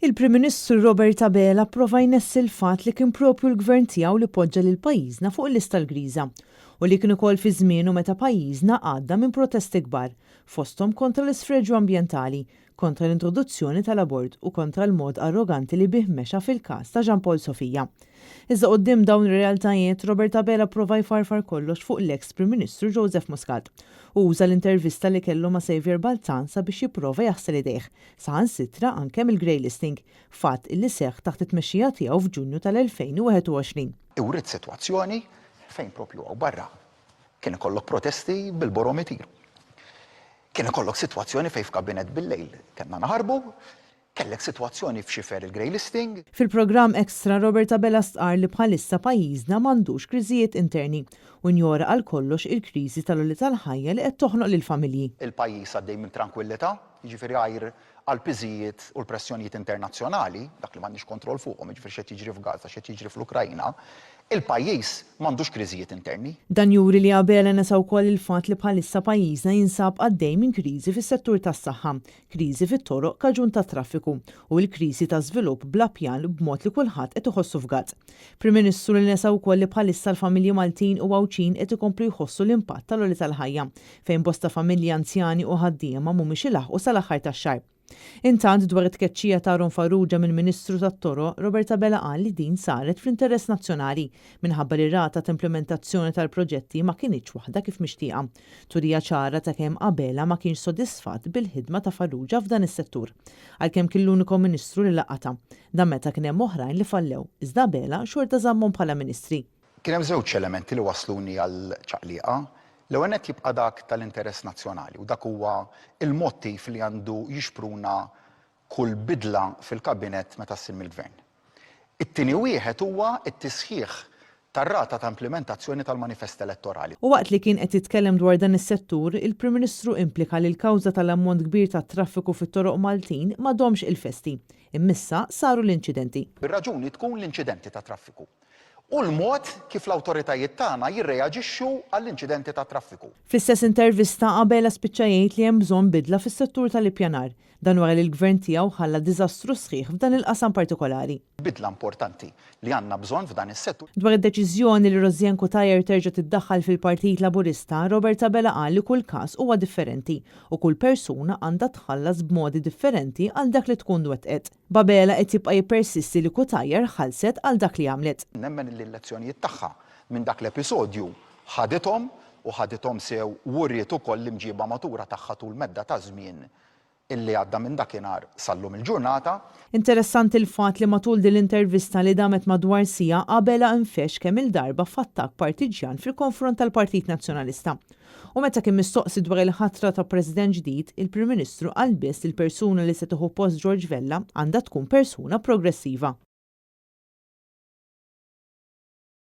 Il-Prim Ministru Robert Abela pprova jnessi l-fatt li kien proprju l-Gvern tiegħu li poġġa lil pajjiżna fuq il-lista l-griża u li kien ukoll fi żmienu meta pajjiżna għadda minn protesti kbar, fosthom kontra l-isfreġju ambjentali, kontra l-introduzzjoni tal-abort u kontra l-mod arroganti li bih mexa fil-każ ta' Jean Paul Sofia. Iżda quddiem dawn ir-realtajiet, Robert Abela pprova jfarfar kollox fuq l-eks Prim Ministru Joseph Muscat u uża l-intervista li kellu ma' Saviour Balzan sabiex jipprova jaħsel idejh, saħansitra anke mill-grey listing, fatt illi seħħ taħt it-tmexxija tiegħu f'Ġunju tal-2021. Uriet sitwazzjoni fejn proprju hawn barra kien ikollok protesti bil-borom itiru. Kien ikollok sitwazzjoni fejn f'kabinett bil-lejl kellna naħarbu, kellek sitwazzjoni f'xifer il-grey listing. Fil-programm Extra, Robert Abela stqarr li bħalissa pajjiżna m'għandux kriżijiet interni u injora għal kollox il-kriżi tal-għoli tal-ħajja li qed toħnoq lill-familji. Il-pajjiż għaddej minn trankwillità, jiġifieri għajr għall-piżijiet u l-pressjonijiet internazzjonali, dak li m'għandniex kontroll fuqhom, jiġifieri x'qed jiġri f'Gaza, x'qed jiġri fl-Ukraina, il-pajjiż m'għandux kriżijiet interni. Dan juri li Abela nesa wkoll il-fatt li bħalissa pajjiżna jinsab għaddej minn kriżi fis-settur tas-saħħa, kriżi fit-toroq kaġun tat-traffiku u l-kriżi ta' żvilupp bla pjan b'mod li kulħadd qed iħossu fgat. Prim Ministru li nesa wkoll li bħalissa l-familji Maltin u Għawdxin qed ikomplu jħossu l-impatt tal-għoli tal-ħajja, fejn bosta familji anzjani u ħaddiema mhumiex ilaħħqu sal-aħħar tax-xahar. Intant, dwar it-tkeċċija ta' Aaron Farrugia minn Ministru tat-Toroq, Robert Abela qal li din saret fl-interess nazzjonali minħabba li r-rata t'implimentazzjoni tal-proġetti ma kinitx waħda kif mixtieqa. Turija ċara ta' kemm Abela ma kienx sodisfatt bil-ħidma ta' Farrugia f'dan is-settur. Għalkemm kien l-uniku Ministru li laqatha. Dan meta kien hemm oħrajn li fallew, iżda Abela xorta żammhom bħala Ministri. Kien hemm żewġ elementi li wassluni għal ċaqliqa. L-ewwel nett jibqa' dak tal-interess nazzjonali u dak huwa l-mottiv li għandu jixpruna kull bidla fil-Kabinett meta ssir mill-Gvern. It-tieni wieħed huwa t-tisħiħ tar-rata ta' implimentazzjoni tal-manifest elettorali. U waqt li kien qed jitkellem dwar dan is-settur, il-Prim Ministru implika li l-kawża tal-ammont kbir ta' traffiku fit-toroq Maltin m'għadhomx il-festi, imma issa saru l-inċidenti. Ir-raġuni tkun l-inċidenti tat-traffiku u l-mod kif l-awtoritajiet tagħna jirreaġixxu għall-inċidenti tat-traffiku. Fl-istess intervista, Abela spiċċa jgħid li hemm bżonn bidla fis-settur tal-ippjanar. Dan wara li l-Gvern tiegħu ħalla diżastru sħiħ f'dan il-qasam partikolari. Bidla importanti li għandna bżonn f'dan is-settur. Dwar id-deċiżjoni li Rosianne Cutajar terġa' tiddaħħal fil-Partit Laburista, Robert Abela qal li kull każ huwa differenti u kull persuna għandha tħallas b'modi differenti għal dak li tkun wettqet. B'Abela qed jibqa' jippersisti li Cutajar ħallset għal dak li għamlet. Nemmen li l-lezzjonijiet tagħha minn dak l-episodju ħadithom u ħadithom sew u uriet ukoll l-imġieba matura tagħha tul medda ta' żmien illi għadda minn dakinhar sal-lum il-ġurnata. Interessanti l-fatt li matul din l-intervista li damet madwar siegħa, Abela infexx kemm-il darba f'attakk partiġġjan fil-konfront tal-Partit Nazzjonalista. U meta kien mistoqsi dwar il-ħatra ta' President ġdid, il-Prim Ministru qal biss li l-persuna li se tieħu post George Vella għandha tkun persuna progressiva.